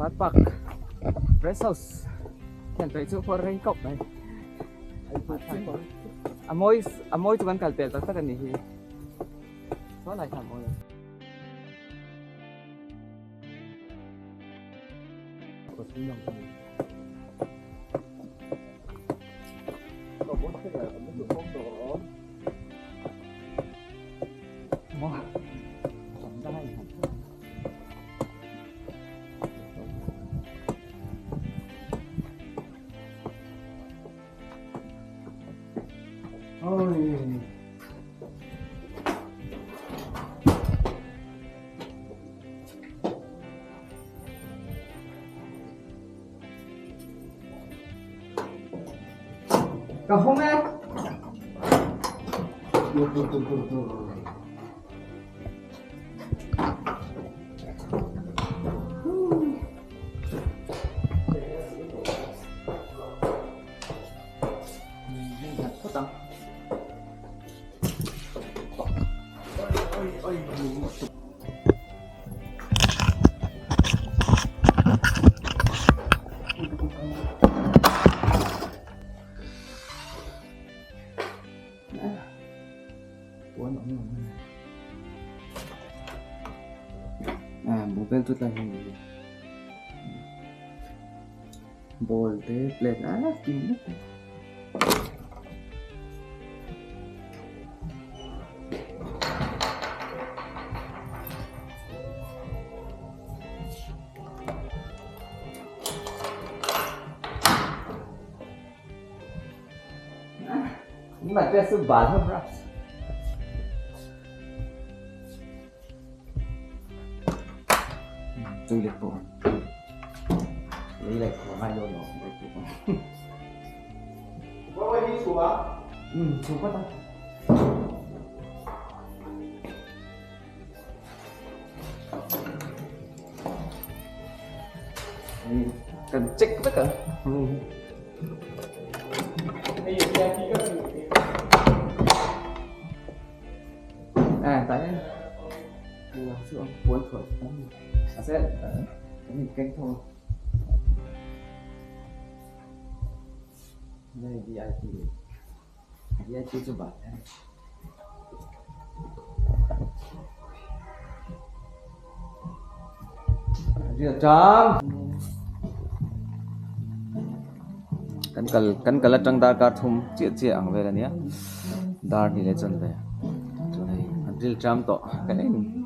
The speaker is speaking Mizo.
Car park rest house hian tawih chu pawh rei kawp mai a mawi a mawi chu kan kal pel tak tak a nih hi saw lai kha a mawi a. Ka hawng e. Mobile chu tlai hman ni ball te plate a kim vek mai. Toilet pawh lei laih khawh ngai dawn lo ang tih pawh chhuk phawt a. Kan check vek ang. À tại cuốn thổi à sẽ mình kênh thôi đây VIP VIP cho bạn Kan kal kan kal atang darkar thum chiah chiah ang vel ania dar ni leh chuan ve chuan hei an ril tram tawh kan en.